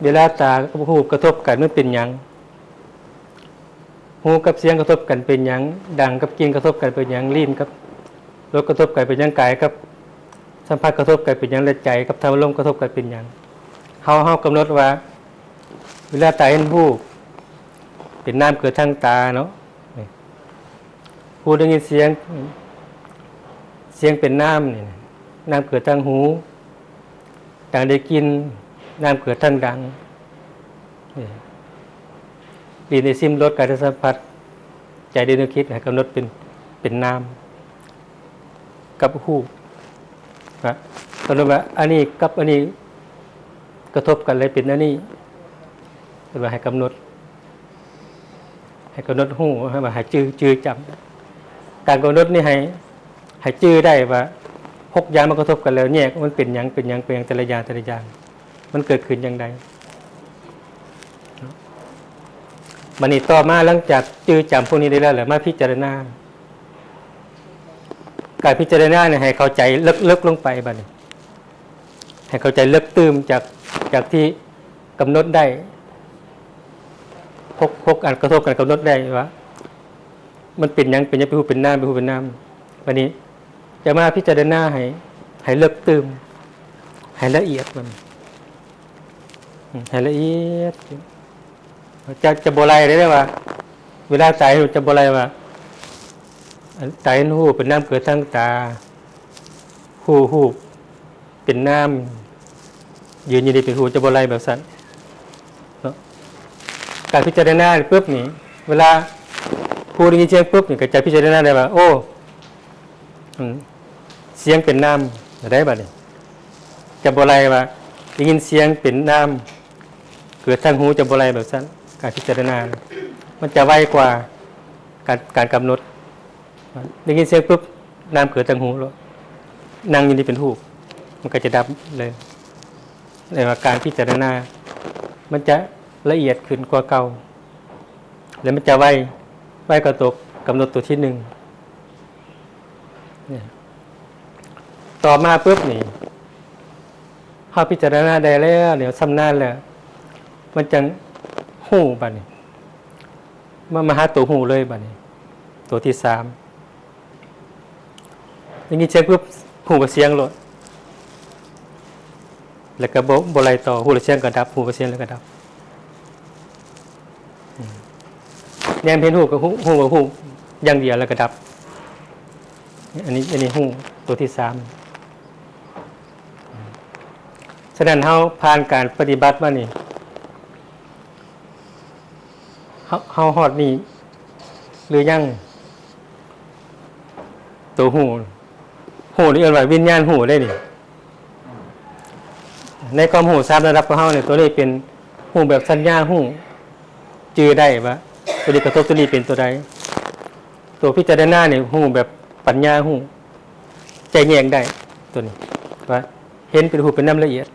ເວລາຕາກັບຮູບກະທົບກັນ ມັນເປັນຫຍັງ? ຫູກັບສຽງກະທົບກັນເປັນຫຍັງ? ດັງກັບກິ່ນກະທົບກັນເປັນຫຍັງ? ລີ້ນກັບລົດກະທົບກັນເປັນຫຍັງ? ກາຍກັບສຳຜັດກະທົບກັນເປັນຫຍັງ? ແລະ ໃຈກັບທຳອາລົມກະທົບກັນເປັນຫຍັງ? ເຮົາ ເຮົາກຳນົດວ່າ ເວລາຕາເຫັນຮູບ ເປັນນາມເກີດທາງຕາເນາະ, ຫູໄດ້ຍິນສຽງ ສຽງເປັນນາມນີ້ ນາມເກີດທາງຫູ, ດັງໄດ້ກິ່ນ ນາມເກີດທາງດັງ, ນີ້ ລີ້ນໄດ້ຊິມລົດ ກາຍໄດ້ສຳຜັດ ໃຈໄດ້ນຶກຄິດ ໃຫ້ກຳນົດເປັນ ເປັນນາມກັບຮູບ ກະກຳນົດວ່າອັນນີ້ກັບອັນນີ້ກະທົບກັນແລ້ວເປັນອັນນີ້ ເພິ່ນວ່າໃຫ້ກຳນົດ ໃຫ້ກຳນົດຮູ້ ໃຫ້ວ່າໃຫ້ຈື່ ຈື່ຈຳ. ການກຳນົດນີ້ໃຫ້ ໃຫ້ຈື່ໄດ້ວ່າຫົກຢ່າງມັນກະທົບກັນແລ້ວແຍກມັນເປັນຫຍັງ ເປັນຫຍັງ ເປັນຫຍັງ ແຕ່ລະຢ່າງ ແຕ່ລະຢ່າງ ມັນເກີດຂຶ້ນຈັ່ງໃດ. ບາດນີ້ຕໍ່ມາ ຫຼັງຈາກຈື່ຈຳພວກນີ້ໄດ້ແລ້ວ ແລ້ວມາພິຈາລະນາ. ການພິຈາລະນານີ້ໃຫ້ເຂົ້າໃຈເລິກໆລົງໄປ ບາດນີ້ ໃຫ້ເຂົ້າໃຈເລິກຕື່ມຈາກ ຈາກທີ່ກຳນົດໄດ້ ຫົກ ຫົກອັນກະທົບກັນ ກຳນົດໄດ້ວ່າມັນເປັນຫຍັງ ເປັນຫຍັງ ເປັນຮູບເປັນນາມ ເປັນຮູບເປັນນາມ. ບາດນີ້ຈະມາພິຈາລະນາໃຫ້ ໃຫ້ເລິກຕື່ມ ໃຫ້ລະອຽດມັນ ໃຫ້ລະອຽດ ຈະ ຈະບໍ່ໄລ່ໄດ້ເດ້ວ່າ ເວລາຕາເຫັນຮູບຈະບໍ່ໄລ່ວ່າ ອັນ ຕາເຫັນຮູບເປັນນາມເກີດທາງຕາ, ຮູ້ຮູບເປັນນາມ, ຢືນຢູ່ນີ້ເປັນຮູບ ຈະບໍ່ໄລ່ແບບຊັ້ນເນາະ. ການພິຈາລະນາປຶບນີ້ ເວລາຮູ້ໄດ້ຍິນສຽງປຶບນີ້ ກະຈະພິຈາລະນາໄດ້ວ່າ ໂອ້ ອືມ ສຽງເປັນນາມ ໄດ້ບາດນີ້ ຈະບໍ່ໄລ່ວ່າໄດ້ຍິນສຽງເປັນນາມ ເກີດທາງຫູ ຈະບໍ່ໄລ່ແບບຊັ້ນ. ການພິຈາລະນາມັນຈະໄວກວ່າການ ການກຳນົດ. ໄດ້ຍິນສຽງປຶບ ນາມເກີດທາງຫູໂລດ, ນັ່ງຢູ່ນີ້ເປັນຮູບ ມັນກະຈະດັບເລີຍ. ເອີ້ນວ່າການພິຈາລະນາ ມັນຈະລະອຽດຂຶ້ນກວ່າເກົ່າ ແລະ ມັນຈະໄວ ໄວກວ່າໂຕກຳນົດໂຕທີໜຶ່ງ. ນີ້ ຕໍ່ມາປຶບນີ້ ເຮົາພິຈາລະນາໄດ້ແລ້ວ ນີ້ຊຳນານແລ້ວ ມັນຈັ່ງຮູ້ບາດນີ້ ມາ ມາຫາໂຕຮູ້ເລີຍບາດນີ້. ໂຕທີສາມ ໄດ້ຍິນສຽງປຶບ ຮູ້ວ່າສຽງໂລດ ແລ້ວກະບໍ່ ບໍ່ໄລ່ຕໍ່ ຮູ້ແລ້ວສຽງກະດັບ ຮູ້ວ່າສຽງແລ້ວກະດັບ. ອືມ ແນມເຫັນຮູບກະຮູ້ ຮູ້ວ່າຮູບຢ່າງດຽວແລ້ວກະດັບ. ອັນນີ້ ອັນນີ້ຮູ້ໂຕທີສາມ. ສະນັ້ນເຮົາຜ່ານການປະຕິບັດມານີ້ ເຮົາ ເຮົາຮອດນີ້ຫຼືຍັງ? ໂຕຮູ້ ຮູ້ນີ້ເອີ້ນວ່າວິນຍານຮູ້ເດ້ນີ້. ໃນຄວາມຮູ້ສາມລະດັບຂອງເຮົານີ້ ໂຕນີ້ເປັນຮູ້ແບບສັນຍາຮູ້ ຈື່ໄດ້ວ່າໂຕນີ້ກະທົບໂຕນີ້ເປັນໂຕໃດ. ໂຕພິຈາລະນານີ້ຮູ້ແບບປັນຍາຮູ້ ຈະແຍກໄດ້ໂຕນີ້ວ່າເຫັນເປັນຮູບເປັນນາມລະອຽດ.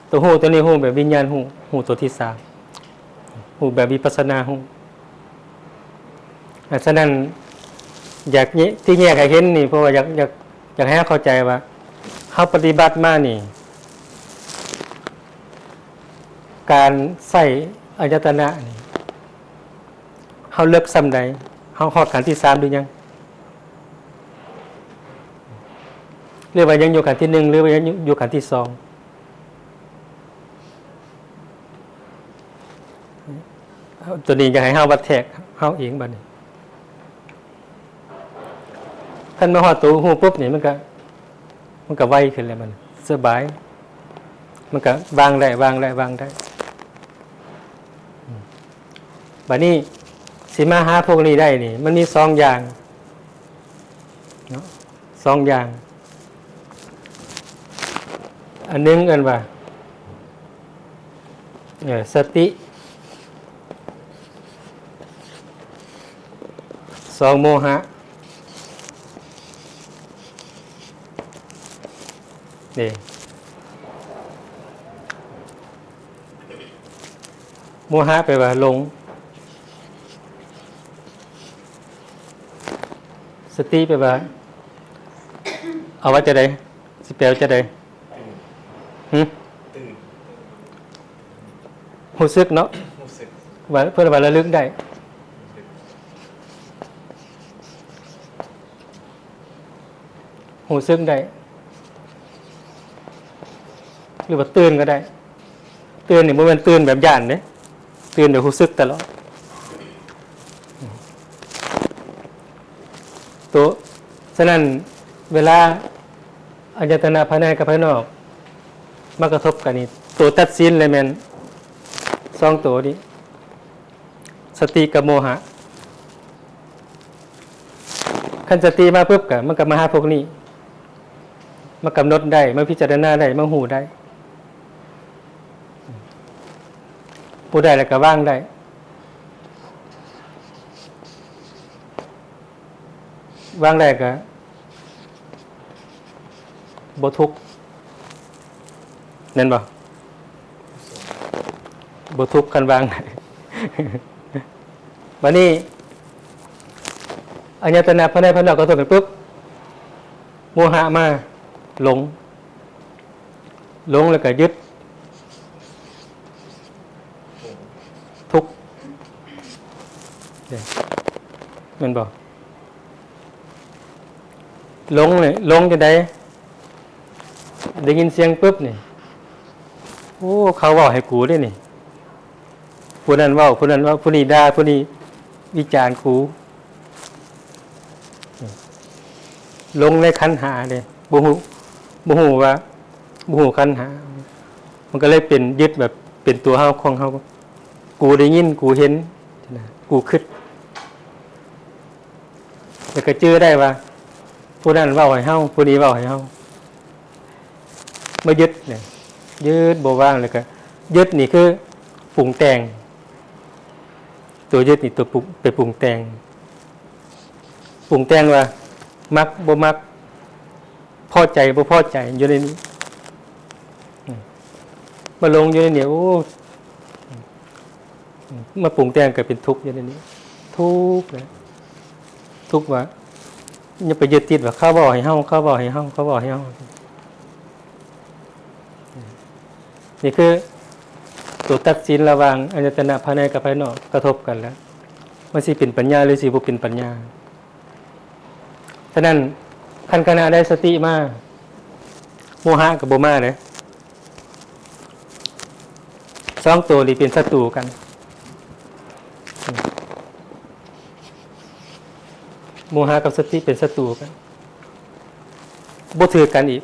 ໂຕຮູ້ໂຕນີ້ຮູ້ແບບວິນຍານຮູ້ ຮູ້ໂຕທີສາມ ຮູ້ແບບວິປັດສະນາຮູ້. ອາ ສະນັ້ນ ຢາກ ທີ່ແຍກໃຫ້ເຫັນນີ້ ເພາະວ່າຢາກ ຢາກ ຢາກໃຫ້ເຮົາເຂົ້າໃຈວ່າ ເຮົາປະຕິບັດມານີ້ ການໃຊ້ອາຍະຕະນະນີ້ ເຮົາເລິກຊ່ຳໃດ? ເຮົາຮອດຂັ້ນທີສາມຫຼືຍັງ? ຫຼືວ່າຍັງຢູ່ຂັ້ນທີໜຶ່ງ ຫຼືວ່າຍັງຢູ່ ຢູ່ຂັ້ນທີສອງ? ໂຕນີ້ຢາກໃຫ້ເຮົາວັດແທກເຮົາເອງບາດນີ້. ຄັນມາຮອດໂຕຮູ້ປຸບນີ້ ມັນກະ ມັນກະໄວຂຶ້ນແລ້ວ ມັນສະບາຍ ມັນກະວາງໄດ້ ວາງໄດ້ ວາງໄດ້. ບາດນີ້ຊິມາຫາພວກນີ້ໄດ້ນີ້ ມັນມີສອງຢ່າງເນາະ ສອງຢ່າງ. ອັນໜຶ່ງເອີ້ນວ່າ ເອີ ສະຕິ, ສອງ ໂມຫະ. ນີ້ ໂມຫະແປວ່າຫຼົງ, ສະຕິແປວ່າ ເອົາວ່າຈັ່ງໃດ? ຊິແປວ່າຈັ່ງໃດ? ຫຶ? ຕື່ນ. ຮູ້ສຶກເນາະ ຮູ້ສຶກ ວ່າ ເພິ່ນວ່າລະລຶກໄດ້ ຮູ້ສຶກໄດ້ ຫຼືວ່າຕື່ນກໍໄດ້. ຕື່ນນີ້ບໍ່ແມ່ນຕື່ນແບບຢ້ານເດ້ ຕື່ນແບບຮູ້ສຶກຕະຫຼອດ ໂຕ. ສະນັ້ນ ເວລາອາຍະຕະນະພາຍໃນກັບພາຍນອກມາກະທົບກັນນີ້ ໂຕຕັດສິນເລີຍແມ່ນສອງໂຕນີ້ ສະຕິກັບໂມຫະ. ຄັນສະຕິມາປຶບ ກະມັນກະມາຫາພວກນີ້ ມາກຳນົດໄດ້ ມາພິຈາລະນາໄດ້ ມາຮູ້ໄດ້ ຮູ້ໄດ້ແລ້ວກະວາງໄດ້ ວາງໄດ້ກະບໍ່ທຸກ ແມ່ນບໍ່? ບໍ່ທຸກຄັນວາງໄດ້. ບາດນີ້ ອາຍະຕະນະພາຍໃນພາຍນອກກະທົບກັນປຶບ ໂມຫະມາ ຫຼົງ ຫຼົງແລ້ວກະຍຶດ ທຸກ ແມ່ນບໍ່? ຫຼົງນີ້ ຫຼົງຈັ່ງໃດ? ໄດ້ຍິນສຽງປຶບນີ້ ໂອ້ ເຂົາເວົ້າໃຫ້ກູເດ້ນີ້ ຜູ້ນັ້ນເວົ້າ ຜູ້ນັ້ນເວົ້າ ຜູ້ນີ້ດ່າ ຜູ້ນີ້ວິຈານກູ ຫຼົງໃນຂັນຫ້າເດ້ ບໍ່ຮູ້ ບໍ່ຮູ້ວ່າ ບໍ່ຮູ້ຂັນຫ້າ ມັນກະເລີຍເປັນ ຍຶດແບບເປັນຕົວເຮົາ ຂອງເຮົາ ກູໄດ້ຍິນ ກູເຫັນ ກູຄຶດ ແລ້ວກະຈື່ໄດ້ວ່າ ຜູ້ນັ້ນເວົ້າໃຫ້ເຮົາ ຜູ້ນີ້ເວົ້າໃຫ້ເຮົາ ມາຍຶດ ຍຶດບໍ່ວາງ ແລ້ວກະຍຶດນີ້ຄືປຸງແຕ່ງ ໂຕຍຶດນີ້ໂຕປຸງ ໄປປຸງແຕ່ງ ປຸງແຕ່ງວ່າມັກບໍ່ມັກ ພໍໃຈບໍ່ພໍໃຈຢູ່ໃນນີ້ ມາຫຼົງຢູ່ໃນນີ້ ໂອ້ ມາປຸງແຕ່ງກະເປັນທຸກຢູ່ໃນນີ້ ທຸກແຫຼະ ທຸກວ່າ ຢ່າໄປຍຶດຕິດວ່າເຂົາເວົ້າໃຫ້ເຮົາ ເຂົາເວົ້າໃຫ້ເຮົາ ເຂົາເວົ້າໃຫ້ເຮົາ ນີ້ຄືໂຕຕັດສິນລະຫວ່າງອາຍະຕະນະພາຍໃນກັບພາຍນອກກະທົບກັນແລ້ວ ມັນຊິເປັນປັນຍາ ຫຼື ຊິບໍ່ເປັນປັນຍາ. ສະນັ້ນ ຄັນຂະນະໃດສະຕິມາ ໂມຫະກະບໍ່ມາເດ້ ສອງໂຕນີ້ເປັນສັດຕູກັນ ໂມຫະກັບສະຕິເປັນສັດຕູກັນ ບໍ່ຖືກກັນອີກ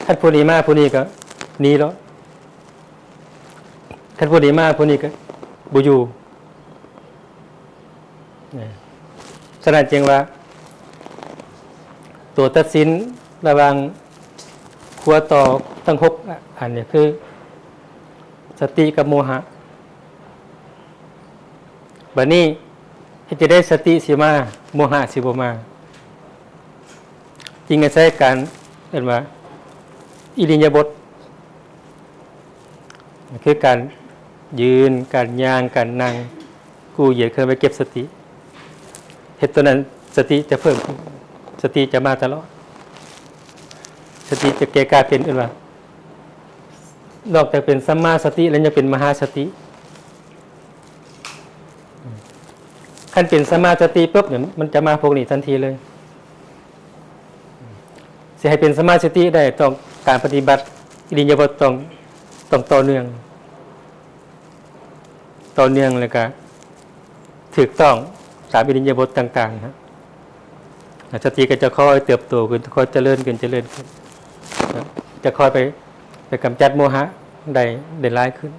ຄັນຜູ້ນີ້ມາ ຜູ້ນີ້ກະໜີໂລດ ຄັນຜູ້ນີ້ມາ ຜູ້ນີ້ກະບໍ່ຢູ່. ສະນັ້ນຈຶ່ງວ່າ ໂຕຕັດສິນລະຫວ່າງຂົວຕໍ່ທັງຫົກອັນນີ້ຄືສະຕິກັບໂມຫະ. ບາດນີ້ເຮັດຈັ່ງໃດສະຕິຊິມາ ໂມຫະຊິບໍ່ມາ? ຈຶ່ງອາໄສການ ເອີ້ນວ່າ ອິລິຍາບົດ ຄືການຢືນ ການຍ່າງ ການນັ່ງ ກູ້ເຫຍດເຄື່ອນໄຫວ ເກັບສະຕິ ເຮັດໂຕນັ້ນ ສະຕິຈະເພີ່ມຂຶ້ນ ສະຕິຈະມາຕະຫຼອດ ສະຕິຈະແກ່ກາຍເປັນ ເອີ້ນວ່າ ນອກຈາກເປັນສຳມາສະຕິແລ້ວ ຍັງເປັນມະຫາສະຕິ. ຄັນເປັນສຳມາສະຕິປຶບນີ້ ມັນຈະມາພວກນີ້ທັນທີເລີຍ. ຊິໃຫ້ເປັນສຳມາສະຕິໄດ້ ຕ້ອງການປະຕິບັດອິລິຍາບົດຕ້ອງ ຕ້ອງຕໍ່ເນື່ອງ ຕໍ່ເນື່ອງ ແລ້ວກະຖືກຕ້ອງຕາມອິລິຍາບົດຕ່າງໆນະ ສະຕິກໍຈະຄ່ອຍເຕີບໂຕຂຶ້ນ ຄ່ອຍຈະເລີນຂຶ້ນ ຈະເລີນຂຶ້ນ ຈະຄ່ອຍໄປ ໄປກຳຈັດໂມຫະໄດ້ ໄດ້ຫຼາຍຂຶ້ນ.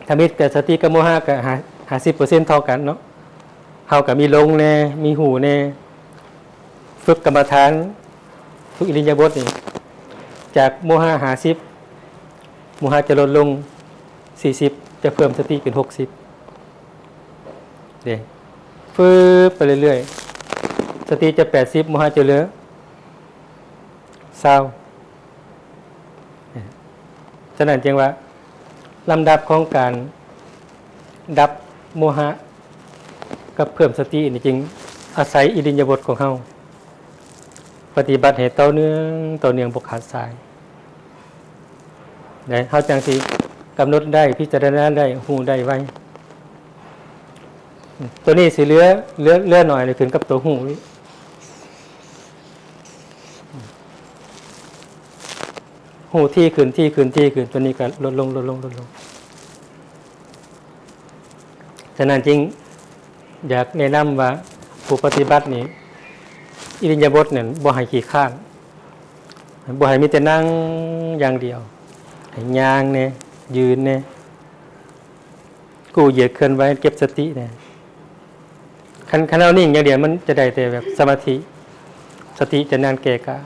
ທຳອິດກະສະຕິກັບໂມຫະກະຫ້າ ຫ້າສິບເປີເຊັນເທົ່າກັນເນາະ ເຮົາກະມີຫຼົງແດ່ ມີຮູ້ແດ່ ຝຶກກຳມະຖານທຸກອິລິຍາບົດນີ້ ຈາກໂມຫະຫ້າສິບ ໂມຫະຈະລົດລົງສີ່ສິບ ຈະເພີ່ມສະຕິເປັນຫົກສິບເດ້ ຟຶບໄປເລື້ອຍໆ ສະຕິຈະແປດສິບ ໂມຫະຈະເຫຼືອ ຊາວ. ສະນັ້ນຈຶ່ງວ່າ ລຳດັບຂອງການດັບໂມຫະກັບເພີ່ມສະຕິນີ້ ຈຶ່ງອາໄສອິລິຍາບົດຂອງເຮົາ ປະຕິບັດໃຫ້ຕໍ່ເນື່ອງ ຕໍ່ເນື່ອງບໍ່ຂາດສາຍ. ໄດ້ ເຮົາຈັ່ງຊິກຳນົດໄດ້ ພິຈາລະນາໄດ້ ຮູ້ໄດ້ໄວ. ຕົວນີ້ຊິເຫຼືອ ເຫຼືອ ເຫຼືອໜ້ອຍ ຂຶ້ນກັບຕົວຮູ້ ຮູ້ຖີ່ຂຶ້ນ ຖີ່ຂຶ້ນ ຖີ່ຂຶ້ນ ຕົວນີ້ກໍລົດລົງ ລົດລົງ ລົດລົງ. ສະນັ້ນຈຶ່ງຢາກແນະນຳວ່າ ຜູ້ປະຕິບັດນີ້ ອິລິຍາບົດນັ້ນບໍ່ໃຫ້ຂີ້ຄ້ານ ບໍ່ໃຫ້ມີແຕ່ນັ່ງຢ່າງດຽວ ໃຫ້ຍ່າງແດ່ ຢືນແດ່ ກູ້ເຫຍດເຄື່ອນໄຫວ ເກັບສະຕິແດ່. ຄັນ ຄັນເຮົານິ່ງຢ່າງດຽວ ມັນຈະໄດ້ແຕ່ແບບສະມາທິ ສະຕິຈະນານແກ່ກ້າ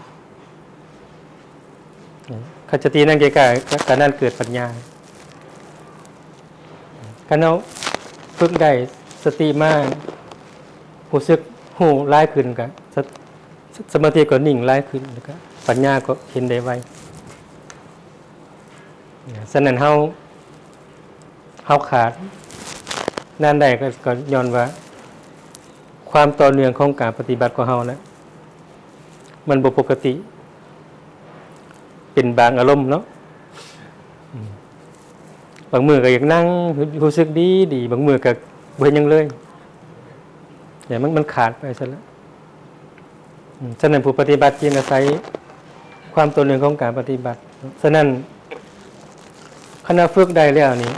ຄັນສະຕິນານແກ່ກ້າ ກະ ກະນານເກີດປັນຍາ. ຄັນເຮົາຝຶກໄດ້ສະຕິມາ ຮູ້ສຶກຮູ້ຫຼາຍຂຶ້ນ ກະ ສະ ສະມາທິກໍນິ່ງຫຼາຍຂຶ້ນ ແລ້ວກະປັນຍາກໍເຫັນໄດ້ໄວ. ສະນັ້ນເຮົາ ເຮົາຂາດນັ້ນໄດ້ ກໍ ກໍຍ້ອນວ່າຄວາມຕໍ່ເນື່ອງຂອງການປະຕິບັດຂອງເຮົານະ ມັນບໍ່ປົກກະຕິ ເປັນບາງອາລົມເນາະ. ອືມ ບາງມື້ກໍຢາກນັ່ງ ຮູ້ ຮູ້ສຶກດີໆ ບາງມື້ກໍບໍ່ເຮັດຫຍັງເລີຍ ແຕ່ມັນ ມັນຂາດໄປຊັ້ນລະ. ອືມ ສະນັ້ນຜູ້ປະຕິບັດຈຶ່ງອາໄສຄວາມຕໍ່ເນື່ອງຂອງການປະຕິບັດ. ສະນັ້ນຄັນເຮົາຝຶກໄດ້ແລ້ວນີ້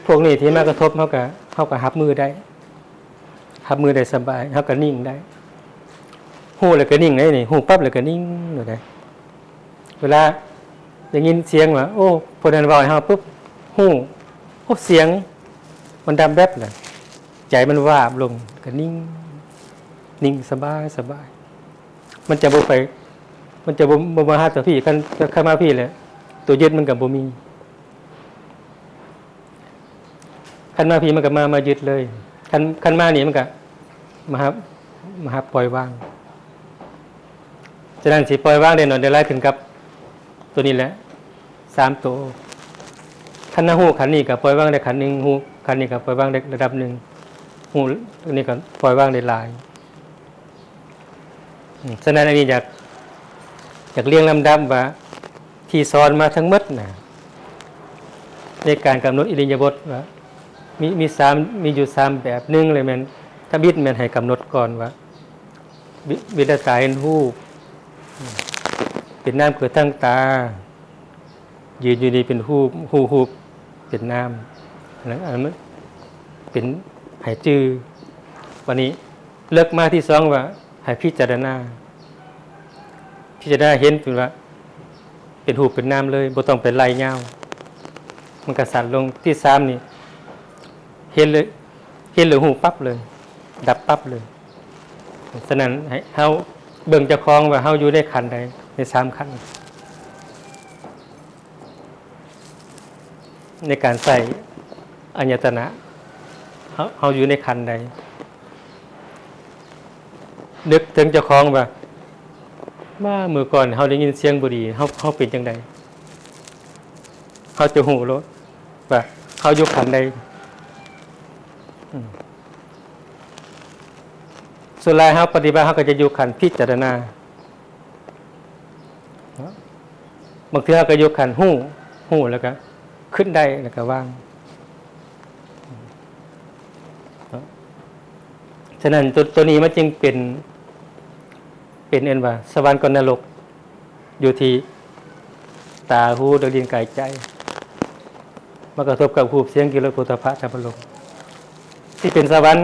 ພວກນີ້ທີ່ມາກະທົບ ເຮົາກະ ເຮົາກະຮັບມືໄດ້ ຮັບມືໄດ້ສະບາຍ ເຮົາກະນິ່ງໄດ້ ຮູ້ແລ້ວກະນິ່ງໄດ້ນີ້ ຮູ້ປັບແລ້ວກະນິ່ງໂລດເດ້. ເວລາໄດ້ຍິນສຽງວ່າ ໂອ້ ຜູ້ນັ້ນເວົ້າໃຫ້ເຮົາປຶບ ຮູ້ ໂອ້ ສຽງມັນດັບແວັບລະ ໃຈມັນວາບລົງ ກະນິ່ງ ນິ່ງສະບາຍ ສະບາຍ. ມັນຈະບໍ່ໄປ ມັນຈະບໍ່ ບໍ່ມາຫາຕົວພີ້ ຄັນ ຄັນມາພີ້ແຫຼະ ຕົວຍຶດມັນກະບໍ່ມີ. ຄັນມາພີ້ມັນກະມາ ມາຍຶດເລີຍ ຄັນ ຄັນມານີ້ມັນກະມາຫາ ມາຫາປ່ອຍວາງ. ສະນັ້ນຊິປ່ອຍວາງໄດ້ໜ້ອຍໄດ້ຫຼາຍຂຶ້ນກັບຕົວນີ້ແຫຼະ ສາມໂຕ. ຄັນເຮົາຮູ້ຂັ້ນນີ້ກະປ່ອຍວາງໄດ້ຂັ້ນໜຶ່ງ ຮູ້ຂັ້ນນີ້ກະປ່ອຍວາງໄດ້ລະດັບໜຶ່ງ ຮູ້ນີ້ກະປ່ອຍວາງໄດ້ຫຼາຍ. ອືມ ສະນັ້ນອັນນີ້ຢາກ ຢາກລຽງລຳດັບວ່າ ທີ່ສອນມາທັງໝົດນະ ໃນການກຳນົດອິລິຍາບົດວ່າ ມີ ມີສາມ ມີຢູ່ສາມແບບ. ໜຶ່ງເລີຍແມ່ນ ທຳອິດແມ່ນໃຫ້ກຳນົດກ່ອນວ່າ ວິ ວິລະຕາເຫັນຮູບ ເປັນນາມເກີດທາງຕາ ຢືນຢູ່ນີ້ເປັນຮູບ ຮູ້ຮູບເປັນນາມ ອັນນັ້ນ ອັນນັ້ນເປັນໃຫ້ຈື່. ບາດນີ້ເລິກມາທີສອງວ່າໃຫ້ພິຈາລະນາ ພິຈາລະນາເຫັນເປັນວ່າເປັນຮູບເປັນນາມເລີຍ ບໍ່ຕ້ອງໄປໄລ່ຍາວ ມັນກະສັ້ນລົງ. ທີສາມນີ້ເຫັນເລີຍ ເຫັນແລ້ວຮູ້ປັບເລີຍ ດັບປັບເລີຍ. ສະນັ້ນໃຫ້ເຮົາເບິ່ງເຈົ້າຂອງວ່າເຮົາຢູ່ໃນຂັ້ນໃດ ໃນສາມຂັ້ນ ໃນການໃຊ້ອາຍະຕະນະ ເຮົາ ເຮົາຢູ່ໃນຂັ້ນໃດ. ນຶກເຖິງເຈົ້າຂອງວ່າ ມາ ມື້ກ່ອນເຮົາໄດ້ຍິນສຽງບໍ່ດີ ເຮົາ ເຮົາເປັນຈັ່ງໃດ? ເຮົາຈະຮູ້ໂລດວ່າເຮົາຢູ່ຂັ້ນໃດ. ອືມ ສ່ວນຫຼາຍເຮົາປະຕິບັດ ເຮົາກໍຈະຢູ່ຂັ້ນພິຈາລະນາ. ບາງເທື່ອເຮົາກໍຢູ່ຂັ້ນຮູ້ ຮູ້ແລ້ວກໍຄິດໄດ້ ແລ້ວກໍວາງ. ສະນັ້ນ ໂຕ ໂຕນີ້ມັນຈຶ່ງເປັນ ເປັນເອີ້ນວ່າສະຫວັນກັບນະລົກ ຢູ່ທີ່ຕາ ຫູ ດຽວ ລີ້ນ ກາຍ ໃຈ ມາກະທົບກັບຮູບ ສຽງ ກິ່ນ ລົດ ໂຜດຖະພະ ທຳມາລົມ. ຊິເປັນສະຫວັນ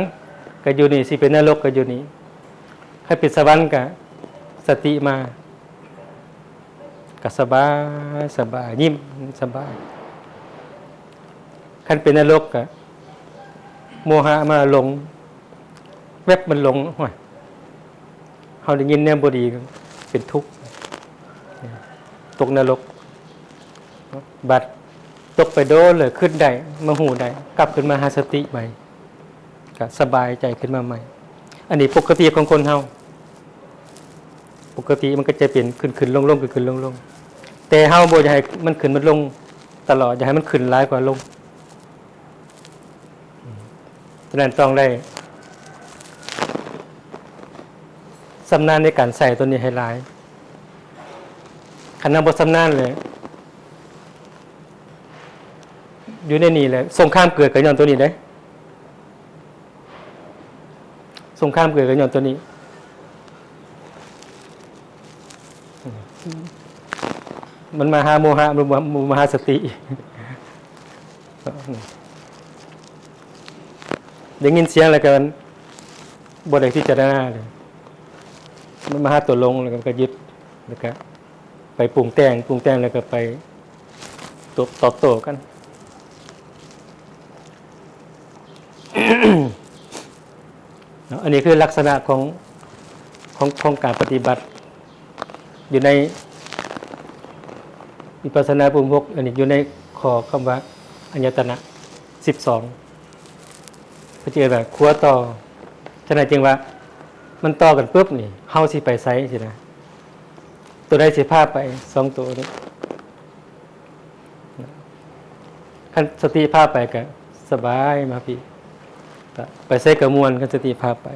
ກໍຢູ່ນີ້ ຊິເປັນນະລົກກໍຢູ່ນີ້. ຄັນເປັນສະຫວັນກະສະຕິມາ ກະສະບາຍ ສະບາຍ ຍິ້ມສະບາຍ. ຄັນເປັນນະລົກກະໂມຫະມາ ຫຼົງ ແວັບມັນຫຼົງ ໂອ້ຍ ເຮົາໄດ້ຍິນແນວບໍ່ດີ ເປັນທຸກ ຕົກນະລົກ. ບັດຕົກໄປໂດນແລ້ວ ຄິດໄດ້ ມາຮູ້ໄດ້ ກັບຂຶ້ນມາຫາສະຕິໃໝ່ ກະສະບາຍໃຈຂຶ້ນມາໃໝ່. ອັນນີ້ປົກກະຕິຂອງຄົນເຮົາ ປົກກະຕິມັນກໍຈະເປັນຂຶ້ນໆລົງໆ ຂຶ້ນໆລົງໆ ແຕ່ເຮົາບໍ່ຢາກໃຫ້ມັນຂຶ້ນມັນລົງຕະຫຼອດ ຢາກໃຫ້ມັນຂຶ້ນຫຼາຍກວ່າລົງ. ສະນັ້ນຕ້ອງໄດ້ຊຳນານໃນການໃຊ້ຕົວນີ້ໃຫ້ຫຼາຍ. ຄັນເຮົາບໍ່ຊຳນານເລີຍ ຢູ່ໃນນີ້ແຫຼະ ສົງຄາມເກີດກໍຍ້ອນຕົວນີ້ເດ້. ສົງຄາມເກີດກໍຍ້ອນຕົວນີ້. ມັນມາຫາໂມຫະ ມັນມາຫາສະຕິ. ໄດ້ຍິນສຽງແລ້ວກໍບໍ່ໄດ້ພິຈາລະນາເລີຍ. ມັນມາຫາຕົວຫຼົງ ແລ້ວກໍ ກໍຍຶດ ແລ້ວກໍໄປປຸງແຕ່ງ ປຸງແຕ່ງແລ້ວກໍໄປຕົບ ຕອບໂຕ້ກັນ. ເນາະ ອັນນີ້ຄືລັກສະນະຂອງ ຂອງ ຂອງການປະຕິບັດ ຢູ່ໃນວິປັດສະນາພູມຫົກ ອັນນີ້ຢູ່ໃນຂໍ້ຄຳວ່າອາຍະຕະນະສິບສອງ ເພິ່ນຈະເອີ້ນວ່າຄົວຕໍ່. ສະນັ້ນຈຶ່ງວ່າມັນຕໍ່ກັນປຶບນີ້ ເຮົາຊິໄປໃສຊີ້ນະ? ຕົວໃດຊິພາໄປ? ສອງຕົວນີ້. ຄັນສະຕິພາໄປກໍສະບາຍມາພີ້ ກໍໄປໃສກໍມ່ວນ ຄັນສະຕິພາໄປ.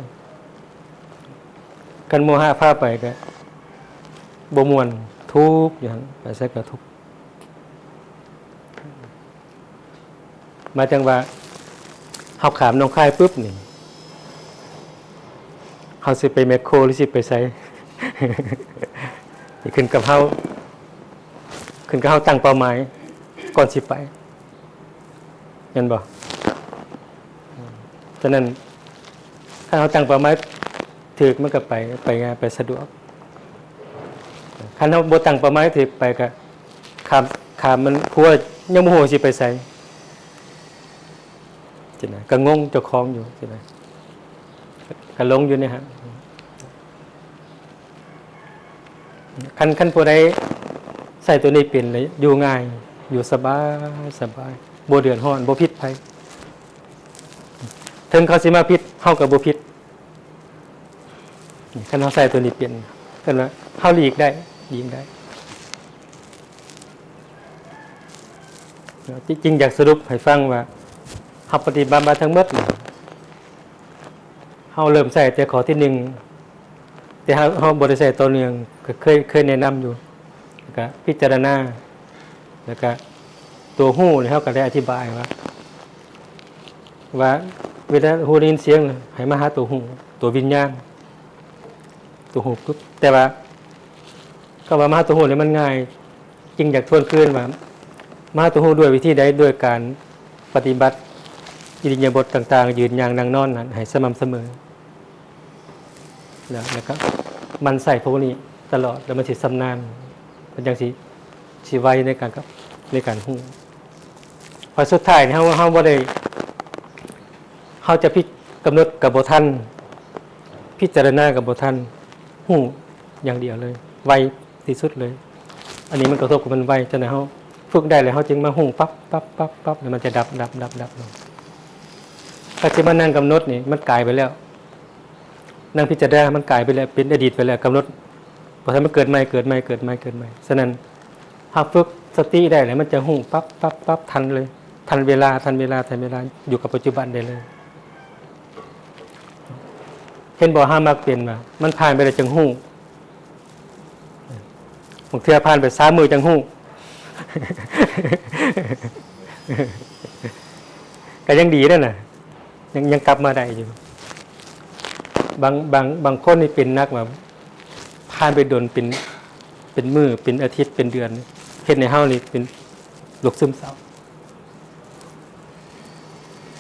ຄັນໂມຫະພາໄປກໍບໍ່ມ່ວນ ທຸກຢູ່ຫັ້ນ ໄປໃສກໍທຸກ. ໝາຍເຖິງວ່າເຮົາຂ້າມໜອງຄາຍປຶບນີ້ ເຮົາຊິໄປແມັກໂຄ ຫຼື ຊິໄປໃສ ຂຶ້ນກັບເຮົາ ຂຶ້ນກັບເຮົາຕັ້ງເປົ້າໝາຍກ່ອນຊິໄປ ແມ່ນບໍ່? ສະນັ້ນ ຄັນເຮົາຕັ້ງເປົ້າໝາຍຖືກ ມັນກໍໄປ ໄປງ່າຍ ໄປສະດວກ. ຄັນເຮົາບໍ່ຕັ້ງເປົ້າໝາຍຖືກ ໄປກໍຂ້າມ ຂ້າມມັນ ຜົວຍັງບໍ່ຮູ້ຊິໄປໃສ ຊີ້ນະ ກໍງົງເຈົ້າຂອງຢູ່ ຊີ້ນະ ກໍຫຼົງຢູ່ໃນຫັ້ນ. ຄັນ ຄັນຜູ້ໃດໃຊ້ຕົວນີ້ເປັນແລ້ວ ຢູ່ງ່າຍ ຢູ່ສະບາຍ ສະບາຍ ບໍ່ເດືອດຮ້ອນ ບໍ່ຜິດໃຜ. ເຖິງເຂົາຊິມາຜິດ ເຮົາກໍບໍ່ຜິດ. ຄັນເຮົາໃຊ້ຕົວນີ້ເປັນ ເອີ້ນວ່າເຮົາຫຼີກໄດ້ ຫຼີກໄດ້. ຈິງໆ ຢາກສະຫຼຸບໃຫ້ຟັງວ່າ ເຮົາປະຕິບັດມາທັງໝົດນີ້ ເຮົາເລີ່ມໃຊ້ແຕ່ຂໍ້ທີໜຶ່ງ ແຕ່ເຮົາ ເຮົາບໍ່ໄດ້ໃຊ້ຕໍ່ເນື່ອງ ກໍເຄີຍ ເຄີຍແນະນຳຢູ່ ແລ້ວກະພິຈາລະນາ ແລ້ວກະຕົວຮູ້ນີ້ ເຮົາກໍໄດ້ອະທິບາຍວ່າ ວ່າເວລາຮູ້ໄດ້ຍິນສຽງ ໃຫ້ມາຫາຕົວຮູ້ ຕົວວິນຍານ ຕົວຮູ້ປຶບ. ແຕ່ວ່າຄຳວ່າມາຫາຕົວຮູ້ນີ້ມັນງ່າຍ ຈຶ່ງຢາກທວນຄືນວ່າ ມາຫາຕົວຮູ້ດ້ວຍວິທີໃດ? ດ້ວຍການປະຕິບັດອິລິຍາບົດຕ່າງໆ ຢືນ ຍ່າງ ນັ່ງ ນອນນັ້ນໃຫ້ສະໝ່ຳສະເໝີ ແລ້ວ ແລ້ວກໍໝັ່ນໃຊ້ພວກນີ້ຕະຫຼອດ ແລ້ວມັນຊິຊຳນານ ມັນຈັ່ງຊິ ຊິໄວໃນການ ໃນການຮູ້. ເພາະສຸດທ້າຍເຮົາ ເຮົາບໍ່ໄດ້ ເຮົາຈະພິ ກຳນົດກໍບໍ່ທັນ ພິຈາລະນາກໍບໍ່ທັນ ຮູ້ຢ່າງດຽວເລີຍ ໄວທີ່ສຸດເລີຍ. ອັນນີ້ມັນກະທົບກັບມັນໄວ ຈັ່ງໃດເຮົາຝຶກໄດ້ແລ້ວ ເຮົາຈຶ່ງມາຮູ້ປັບ ປັບ ປັບ ປັບ ແລ້ວມັນຈະດັບ ດັບ ດັບ ດັບລົງ. ຖ້າຊິມານັ່ງກຳນົດນີ້ ມັນກາຍໄປແລ້ວ ນັ່ງພິຈາລະນາມັນກາຍໄປແລ້ວ ເປັນອະດີດໄປແລ້ວ ກຳນົດບໍ່ທັນ ມັນເກີດໃໝ່ ເກີດໃໝ່ ເກີດໃໝ່ ເກີດໃໝ່. ສະນັ້ນ ເຮົາຝຶກສະຕິໄດ້ແລ້ວ ມັນຈະຮູ້ປັບ ປັບ ປັບ ທັນເລີຍ ທັນເວລາ ທັນເວລາ ທັນເວລາ ຢູ່ກັບປັດຈຸບັນໄດ້ເລີຍ. ເຫັນບໍ່ ເຮົາມັກເປັນວ່າ ມັນຜ່ານໄປແລ້ວຈຶ່ງຮູ້ ບາງເທື່ອຜ່ານໄປສາມມື້ຈັ່ງຮູ້ ກໍຍັງດີນັ້ນນະ ຍັງ ຍັງກັບມາໄດ້ຢູ່. ບາງ ບາງ ບາງຄົນນີ້ເປັນໜັກວ່າ ຜ່ານໄປດົນເປັນ ເປັນມື້ ເປັນອາທິດ ເປັນເດືອນ ເຮັດໃຫ້ເຮົານີ້ເປັນໂລກຊຶມເສົ້າ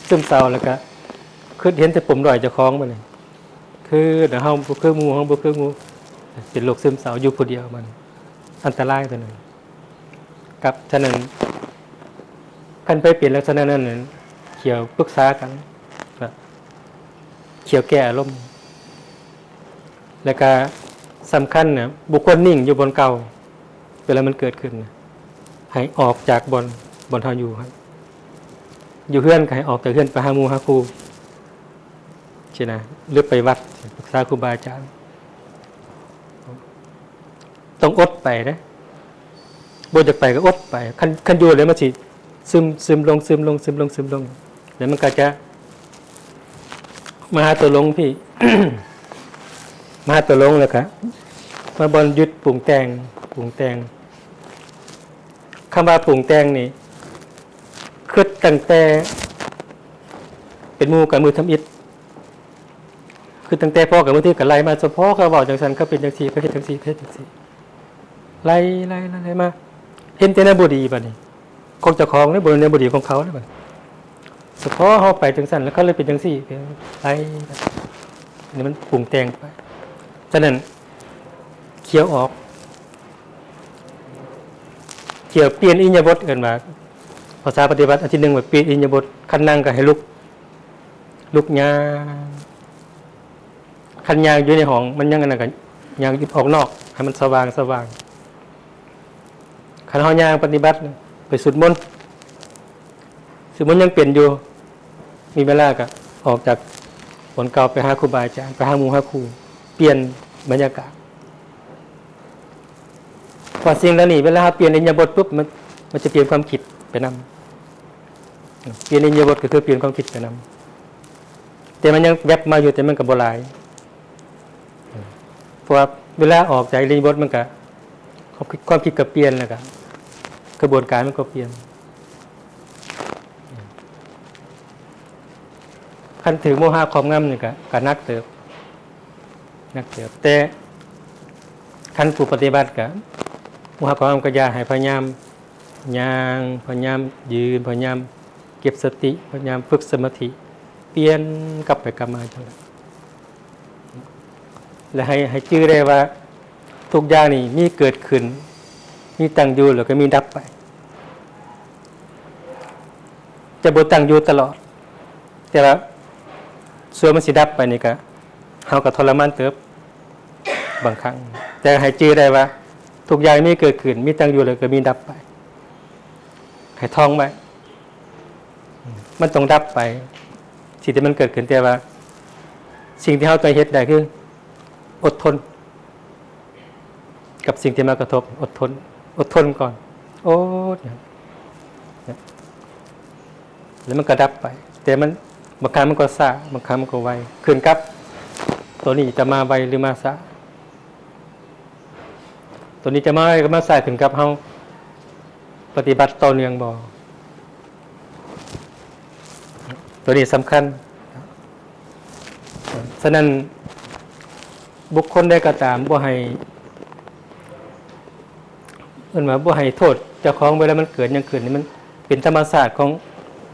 ຊຶມເສົ້າ ແລ້ວກະຄິດເຫັນແຕ່ປົມດ້ອຍເຈົ້າຂອງ ບາດນີ້ ຄືເຮົາບໍ່ຄືໝູ່ ເຮົາບໍ່ຄືໝູ່ ເປັນໂລກຊຶມເສົ້າຢູ່ຜູ້ດຽວ ມັນອັນຕະລາຍຕົວນັ້ນ. ກັບ ສະນັ້ນ ຄັນໄປເປັນລັກສະນະນັ້ນ ຂ້ຽວປຶກສາກັນ ຂ້ຽວແກ້ອາລົມ ແລ້ວກະສຳຄັນນະ ບໍ່ຄວນນິ່ງຢູ່ບ່ອນເກົ່າ ເວລາມັນເກີດຂຶ້ນນະ ໃຫ້ອອກຈາກບ່ອນ ບ່ອນເຮົາຢູ່ຫັ້ນ. ຢູ່ເຮືອນກໍໃຫ້ອອກຈາກເຮືອນໄປຫາໝູ່ຫາຄູ່ ຊີ້ນະ ຫຼືໄປວັດປຶກສາຄູບາອາຈານ. ຕ້ອງອົດໄປເດ້ ບໍ່ຢາກໄປກໍອົດໄປ. ຄັນ ຄັນຢູ່ແລ້ວມັນຊິຊຶມ ຊຶມລົງ ຊຶມລົງ ຊຶມລົງ ຊຶມລົງ ແລ້ວມັນກໍຈະມາຫາຕົວຫຼົງພີ້ ມາຫາຕົວຫຼົງ ແລ້ວກໍມາບ່ອນຢຸດປຸງແຕ່ງ ປຸງແຕ່ງ. ຄຳວ່າປຸງແຕ່ງນີ້ ຄື ປຶດຕັ້ງແຕ່ເປັນໝູ່ກັນມື້ທຳອິດ ຄືຕັ້ງແຕ່ພໍ້ກັນມື້ທຳອິດກໍໄລ່ມາ ສະເພາະເຂົາເວົ້າຈັ່ງຊັ້ນ ເຂົາເປັນຈັ່ງຊີ້ ເຂົາເຮັດຈັ່ງຊີ້ ເຂົາເຮັດຈັ່ງຊີ້ ໄລ່ ໄລ່ ໄລ່ ໄລ່ມາ ເຫັນແຕ່ແນວບໍ່ດີບັດນີ້ ຂອງເຈົ້າຂອງເດ້ ບໍ່ແມ່ນແນວບໍ່ດີຂອງເຂົາເດ້ບັດນີ້ ສະເພາະເຮົາໄປຈັ່ງຊັ້ນ ແລ້ວເຂົາເລີຍເປັນຈັ່ງຊີ້ ໄລ່ ອັນນີ້ມັນປຸງແຕ່ງໄປ. ສະນັ້ນ ເຂົ້າອອກ ເຂົ້າປ່ຽນອິລິຍາບົດ ເອີ້ນວ່າ ພາສາປະຕິບັດອັນທີໜຶ່ງວ່າປ່ຽນອິລິຍາບົດ ຄັນນັ່ງກໍໃຫ້ລຸກ ລຸກຍ່າງ ຄັນຍ່າງຢູ່ໃນຫ້ອງ ມັນຍັງອັນນັ້ນກໍຍ່າງອອກນອກ ໃຫ້ມັນສະຫວ່າງ ສະຫວ່າງ. ຄັນເຮົາຍ່າງປະຕິບັດ ໄປສວດມົນ ສົມມຸດຍັງເປັນຢູ່ ມີເວລາກໍອອກຈາກບ່ອນເກົ່າໄປຫາຄູບາອາຈານ ໄປຫາໝູ່ຫາຄູ່ ປ່ຽນບັນຍາກາດ ເພາະສິ່ງເຫຼົ່ານີ້ ເວລາເຮົາປ່ຽນອິລິຍາບົດປຸບ ມັນ ມັນຈະປ່ຽນຄວາມຄິດໄປນຳ ປ່ຽນອິລິຍາບົດກໍຄືປ່ຽນຄວາມຄິດໄປນຳ ແຕ່ມັນຍັງແວັບມາຢູ່ ແຕ່ມັນກໍບໍ່ຫຼາຍ ເພາະວ່າເວລາອອກຈາກອິລິຍາບົດ ມັນກໍ ຄວາມຄິດ ຄວາມຄິດກໍປ່ຽນ ແລ້ວກໍຂະບວນການມັນກໍປ່ຽນ. ຄັນຖືກໂມຫະຄອບງຳນີ້ກໍ ກໍໜັກເຕີບ ໜັກເຕີບ ແຕ່ຄັນຜູ້ປະຕິບັດກໍ ໂມຫະຄອບງຳກໍຢ່າ ໃຫ້ພະຍາຍາມຍ່າງ ພະຍາຍາມຢືນ ພະຍາຍາມເກັບສະຕິ ພະຍາຍາມຝຶກສະມາທິ ປ່ຽນກັບໄປກັບມາຈັ່ງນັ້ນ ແລະ ໃຫ້ ໃຫ້ຈື່ໄດ້ວ່າ ທຸກຢ່າງນີ້ມີເກີດຂຶ້ນ ມີຕັ້ງຢູ່ ແລ້ວກໍມີດັບໄປ ຈະບໍ່ຕັ້ງຢູ່ຕະຫຼອດ ແຕ່ວ່າສ່ວນມັນຊິດັບໄປນີ້ກະ ເຮົາກະທໍລະມານເຕີບບາງຄັ້ງ ແຕ່ໃຫ້ຈື່ໄດ້ວ່າ ທຸກຢ່າງມີເກີດຂຶ້ນ ມີຕັ້ງຢູ່ ແລ້ວກໍມີດັບໄປ ໃຫ້ທ່ອງໄວ້ ມັນຕ້ອງດັບໄປ ສິ່ງທີ່ມັນເກີດຂຶ້ນ ແຕ່ວ່າສິ່ງທີ່ເຮົາຕ້ອງເຮັດໄດ້ຄືອົດທົນ ກັບສິ່ງທີ່ມາກະທົບ ອົດທົນ ອົດທົນກ່ອນ ອົດ ແລ້ວມັນກໍດັບໄປ ແຕ່ມັນ ບາງຄັ້ງມັນກໍຊ້າ ບາງຄັ້ງມັນກໍໄວ ຂຶ້ນກັບໂຕນີ້ຈະມາໄວ ຫຼື ມາຊ້າ ໂຕນີ້ຈະມາໄວ ຫຼື ມາຊ້າ ຂຶ້ນກັບເຮົາປະຕິບັດຕໍ່ເນື່ອງບໍ່ ໂຕນີ້ສຳຄັນ. ສະນັ້ນ ບຸກຄົນໃດກໍຕາມ ບໍ່ໃຫ້ ເອີ້ນວ່າບໍ່ໃຫ້ໂທດເຈົ້າຂອງ ເວລາມັນເກີດຫຍັງຂຶ້ນນີ້ ມັນເປັນທຳມະຊາດຂອງ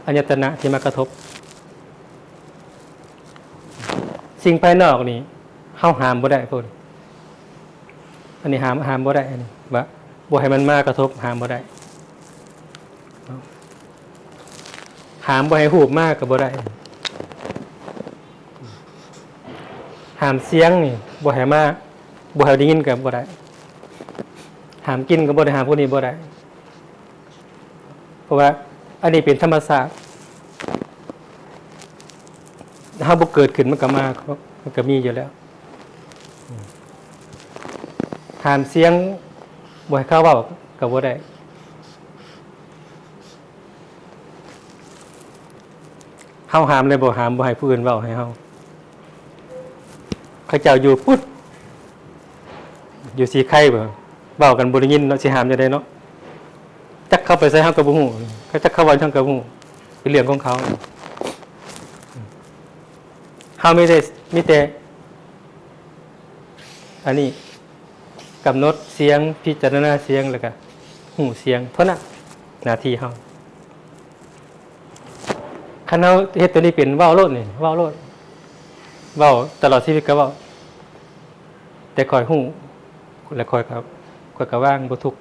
ອາຍະຕະນະທີ່ມາກະທົບ ສິ່ງພາຍນອກນີ້ ເຮົາຫ້າມບໍ່ໄດ້ພຸ້ນ ອັນນີ້ຫ້າມ ຫ້າມບໍ່ໄດ້ ອັນນີ້ວ່າບໍ່ໃຫ້ມັນມາກະທົບ ຫ້າມບໍ່ໄດ້ ຫ້າມບໍ່ໃຫ້ຮູບມາກໍບໍ່ໄດ້ ຫ້າມສຽງນີ້ບໍ່ໃຫ້ມາ ບໍ່ໃຫ້ໄດ້ຍິນກໍບໍ່ໄດ້ ຫ້າມກິນກໍບໍ່ໄດ້ ຫ້າມພວກນີ້ບໍ່ໄດ້ ເພາະວ່າອັນນີ້ເປັນທຳມະຊາດ ເຮົາບໍ່ເກີດຂຶ້ນມັນກໍມາ ມັນກໍມີຢູ່ແລ້ວ ຫ້າມສຽງ ບໍ່ໃຫ້ເຂົາເວົ້າກໍບໍ່ໄດ້ ເຮົາຫ້າມແລ້ວບໍ່ຫ້າມ ບໍ່ໃຫ້ຜູ້ອື່ນເວົ້າໃຫ້ເຮົາ ເຂົາເຈົ້າຢູ່ພຸ້ນ ຢູ່ສີໄຄບໍ ເວົ້າກັນບໍ່ໄດ້ຍິນເນາະ ຊິຫ້າມຈັ່ງໃດເນາະ ຈັກເຂົາໄປໃສເຮົາກໍບໍ່ຮູ້ ເຂົາຈັກເຂົາເວົ້າຫຍັງເຮົາກໍບໍ່ຮູ້ ເປັນເລື່ອງຂອງເຂົາ ເຮົາມີແຕ່ ມີແຕ່ ອັນນີ້ ກຳນົດສຽງ ພິຈາລະນາສຽງ ແລ້ວກະຮູ້ສຽງເທົ່ານັ້ນ ໜ້າທີ່ເຮົາ ຄັນເຮົາເຮັດໂຕນີ້ເປັນ ເວົ້າໂລດນີ້ ເວົ້າໂລດ ເວົ້າຕະຫຼອດຊີວິດກໍເວົ້າ ແຕ່ຂ້ອຍຮູ້ ແລະ ຂ້ອຍກໍ ຂ້ອຍກໍວາງ ບໍ່ທຸກ